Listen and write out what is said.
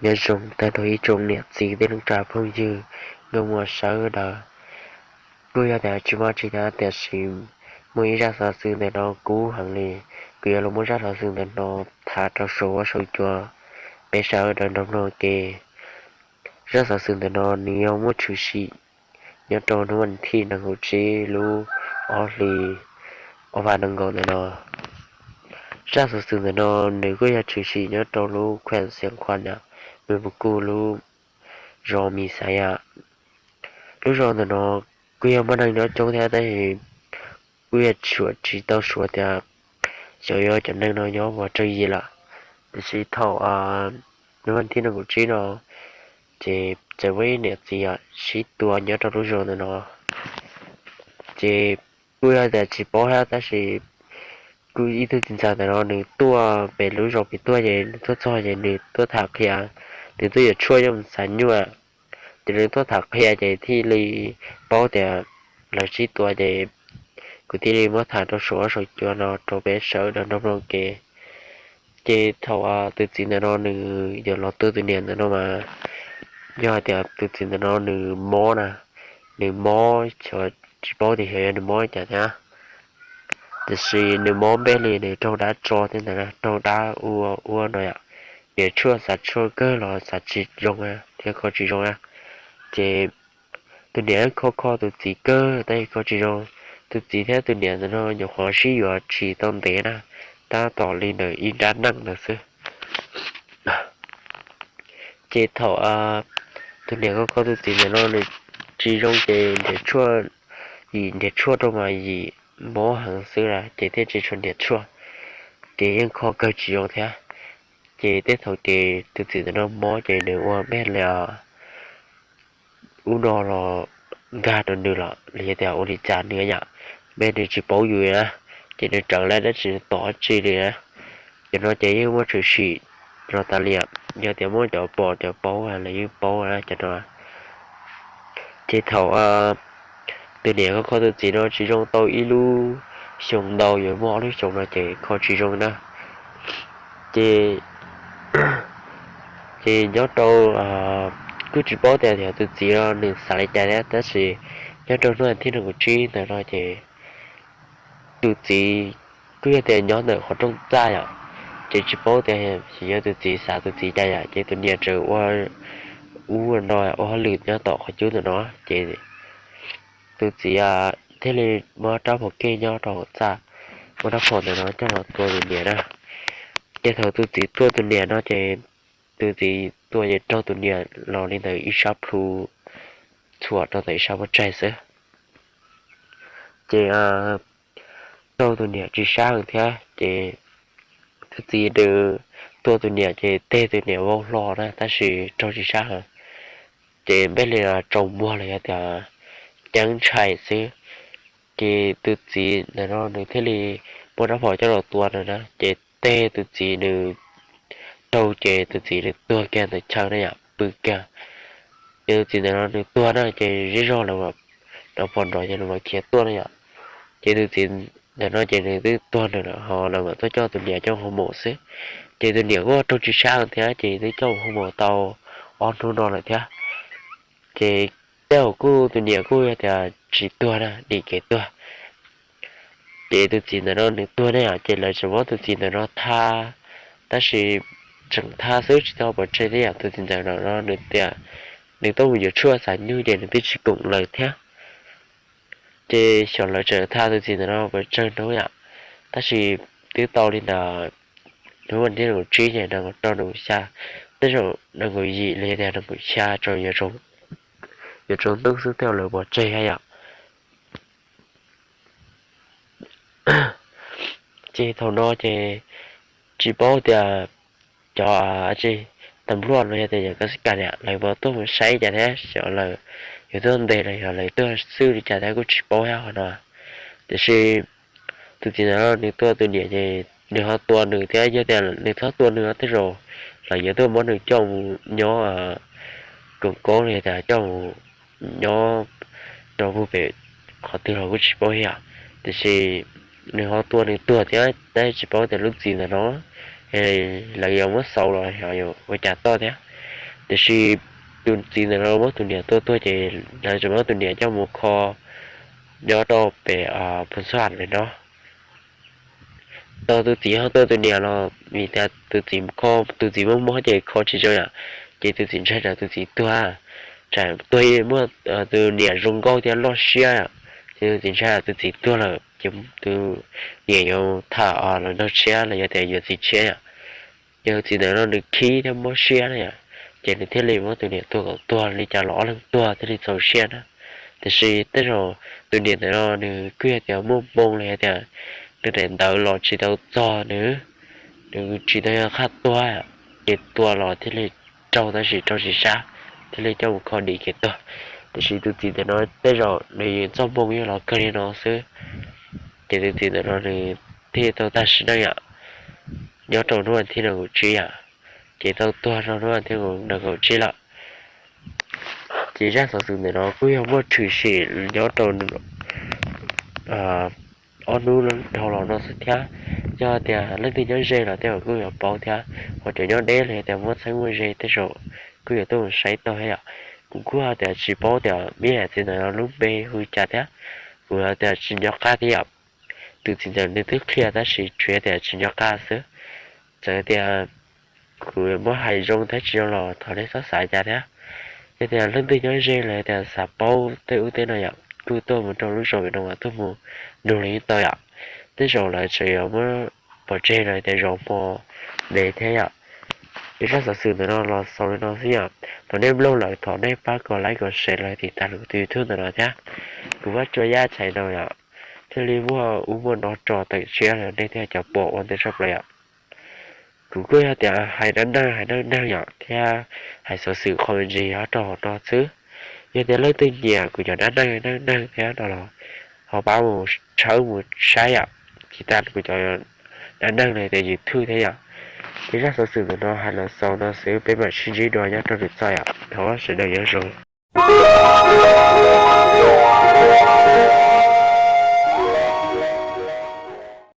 Nyob zoo tag nrho ib tsoom niam txiv tej neej tsa phooj ywg nkauj muam sawv daws. Kuj yog tias tsis muaj tsis ntau tiam sis muaj ib zaj xov xwm ntawm no kub heev li. Kuv yuav los muab zaj xov xwm ntawm no tham rau saum huab saum cua, peb sawv daws nrog mloog ke. Zaj xov xwm ntawm no nws yog muaj tshwm sim nyob rau hnub vas thib nees nkaum tsib lub ob hlis ob phav nees nkaum ntawm no. Zaj xov xwm ntawm no nws kuj yog tshwm sim nyob rau lub khuem Xiav Khuam na, Mes Pus Kuj lub zos Mis Xav Yam. Lub zos ntawm no kuj yog muaj neeg nyob coob thiab tab sis kuj yog tsuas tsis tau suav tias xyov yuav cov neeg no nyob puas tsawg yim lawm. Tiam sis thaum hnub vas thib nees nkaum tsib no ces txawm muaj ib niam txiv sib tua nyob rau lub zos ntawm no. Ces kuj yog tias tsis paub thiab tab sis kuj ib tug txiv ntxawm ntawm no nws tuaj pem lub zos pem tuaj ces nws tuaj txog ces nws tuaj tham qhia, nws tuaj yuav tshuaj coj mus xav nyuaj. Ces nws tuaj tham qhia ces thiaj li paub tias lawv sib tua ces kuv thiaj li muab tham rau saum huab saum cua no rau peb sawv daws nrog mloog ke. Ces thaum tus txiv ntawm no nws yuav los tua tus niam ntawm no mas yog hais tias tus txiv ntawm no nws mob na, nws mob xyov tsis paub tias xyov yog nws mob li cas thiab. Tiam sis nws mob npej li nws raug dab tso thiab ntawd na, raug dab ua ua no yom, niam tshuaj xav tshuaj kawg los xav tsis zoo thiab kho tsis zoo na. Ces tus niam kho kho tus txiv kawg tab sis kho tsis zoo. Tus txiv thiab tus niam ntawm no nyuam qhuav sib yuav tsis tau ntev na, tab tom li ntawm ib nrab neej ntawd xwb. Ces thaum tus niam kho kho tus txiv ntawm no nws tsis zoo ces nrhiav tshuaj, yim nrhiav tshuaj rau mas yim mob heev xwb na ces thiaj tsis tshua nrhiav tshuaj, ces yeej kho kawg tsis zoo thiab. Ces tej thaum ces tus txiv ntawm no mob ces nws ua npej li ub no los nkag rau nws los los yog tias ua li cas nws yom, npej nws tsis paub yus na, ces nws tseem lawv dab tsi nws tom dab tsi li na. Cov no ces yeej muaj tshwm sim los tas li, yog tias muaj cov pom cov paub lawv yeej paub cov no. Ces thaum tus niam kho kho tus txiv no tsis zoo tau ib lub xyoo ntau yuav muaj ob lub xyoo no ces kho tsis zoo na. Ces, ces nyob rau, kuj tsis paub tias tus txiv no nws xav li cas thiab tab sis nyob rau hnub vas thib nees nkaum tsib ntawd no ces tus txiv kuj yog tias nyob ntawm qhov rooj txaj yom, ces tsis paub tias yog tus txiv xav tus txiv cas yom, ces tus niam tseem ua ub no ua hauj lwm nyob tom qhov cub ntawm no ces tus txiv thiaj li muab rab phom kej nyob rau hauv txaj, muab rab phom ntawm no coj los tua tus niam na. Ces thaum tus txiv tua tus niam no ces tus txiv tua ces raug tus niam los li ntawm ib sab plhu, txhuam rau ntawm ib sab pob tsaig xwb. Ces raug tus niam tsis sab heev thiab ces tus txiv nws tua tus niam ces teg tus niam vau hlo na tab sis raug tsis sab heev. Ces npej li tsaus muag los yog tias ceeb ntshai xwb. Ces tus txiv ntawm no nws thiaj li muab rab phom coj los tua no na ces teg tus txiv nws raug ces tus txiv nws tuag kiag ntawm chaw na yom, pw kiag. Ces tus txiv ntawm no nws tuag na ces zej zog lawv mam nrov phom nrov ces lawv mam khiav tuaj na yom. Ces tus txiv ntawm no ces nws twb tuag nws lawm ho lawv mam tuaj coj tus niam coj mus hoo maum xwb. Ces tus niam kuj raug tsis sab thiab ces twb coj mus hoo maum tau ob hnub no lawm thiab. Ces tej zaum kuj tus niam kuj yog tias tsis tuag na, dim kev tuag. Ces tus txiv ntawm no nws tuag ne yom ces lawv tseem muab tus txiv ntawm no tha, tab sis tseem tha xwb tsis tau pov tseg thiab yom. Tus txiv ntawm no nws tias nws tuaj mus yuav tshuaj xav nyuj ces nws twb tsis koom lawv thiab. Ces xyov lawv tseem tha tus txiv ntawm no pov tseg hnub yom, tab sis twb tau li ntawd, hnub vas thib nees nkaum tsib ces nees nkaum rau nees nkaum xya, tej zaum nees nkaum yim los yog tias nees nkaum xya tsaus, yuav tsaus ntuj xwb tej zaum lawv pov tseg yom. Ces thaum no ces tsis paub tias cov tsis tas npluaj no yog tias yog koj xib kas niam lawv puas tuaj mus saib cas thiab xyov lawv yuav tuaj ntes los yog lawv tuaj xwb li cas thiab kuj tsis paub thiab qhov no. Tiam sis tus txiv ntawm no nws tua tus niam ces nws ho tua nws thiab, yog tias nws txhob tua nws tej zaum lawv yuav tuaj muab nws coj mus nyob koom koob li tias coj mus nyob rau puag pem qhov twg los kuj tsis paub yom. Tiam sis nws ho tua nws tuag thiab tab tsis paub tias lub txiv ntawm no lawv yuav muab xauv los yog yuav ua cas toj thiab. Tiam sis tus txiv ntawm no muab tus niam tua tuag ces lawv tseem muab tus niam coj mus kho nyob rau pem Phu Xab Has no. Tau tus txiv ho tua tus niam los vim tias tus txiv kho, tus txiv muaj mob ces kho tsis zoo yom, ces tus txiv ntshai tsam tus txiv tuag, tsam tuag muaj, tus niam zoo nkauj thiab loj siab, ces tus txiv ntshai tus txiv tuag lawm ces tus niam yuav tham los nrog tshiab los yog tias yuav txiv tshiab yom. Ces tus txiv ntawm no nws khib thiab mob siab na yom, ces nws thiaj li muab tus niam tua kom tuag li cas los ob leeg tuag thiaj li txaus siab na. Tiam sis tej zaum tus niam ntawm no nws kuj yog tias muaj moo los yog tias nws daim ntawv los tsis tau txog nws, nws tsis tau yog qhaj tuag, ces tua los thiaj li raug tab sis raug tsis sab, thiaj li coj mus kho dim kev tuag. Tiam sis tus txiv ntawm no tej zaum nws txoj moo yog los kawg li no xwb, ces tus txiv ntawm no nws thiaj tau tag sim neej yom, nyob rau hnub vas thib nees nkaum tsib yom, ces tau tuag rau hnub vas thib nees nkaum tsib lawm. Ces zaj xov xwm ntawm no kuj yog muaj tshwm sim nyob rau ob hnub dhau los no xwb thiab. Yog tias leej twg nyob ze los tej zaum kuj yuav paub thiab, ho cov nyob deb los yog tias muaj txheeb muaj ze tej zaum kuj yuav tuaj mus saib tau thiab yom. Kuv kuj hais tias tsis paub tias me nyuam txiv ntawm no lub npe hu cas thiab, kuv hais tias tsis nco qab thiab yom. Tus txiv ntawm nws twb qhia tab sis tsuas tias tsis nco qab xwb. Txawm tias kuv muab hais zoo thiab tsis zoo los thov nej txhob xav cas thiab. Yog tias leej twg nyob ze los tias xav paub tej ub tej no yom, kuj tuaj mus rau lub zos Vim Noo tuaj mus nug los yeej tau yom. Tej zaum lawv tseem yuav muab pov tseg los tias zov hmo ntev thiab yom. Ces zaj xov xwm ntawm no los xaus li no xwb yom. Thaum nej mloog lawm thov nej pab kom like kom share los tiv tas kuv tus YouTube ntawm no thiab. Kuv Vaj Tsua Yaj Channel yom, thiaj li muaj ub muaj no tso tawm tshiab los nej thiaj cov pom ua ntej tshaj plaws yom. Kuv kuj yog tias hais dab neeg hais neej neeg yom thiab hais xov xwm qhov me ntsis nyob rau hauv no xwb. Yog tias leej twg nyiam kuv cov dab neeg neej neeg thiab no los ho pab mus tshawb mus saib yom, tiv tas kuv cov dab neeg los tias YouTube thiab yom. Ces zaj xov xwm ntawm no hais los xaus no xwb, peb mam sib ntsib dua nyob rau lwm txoj yom, thov sawv daws nyob zoo.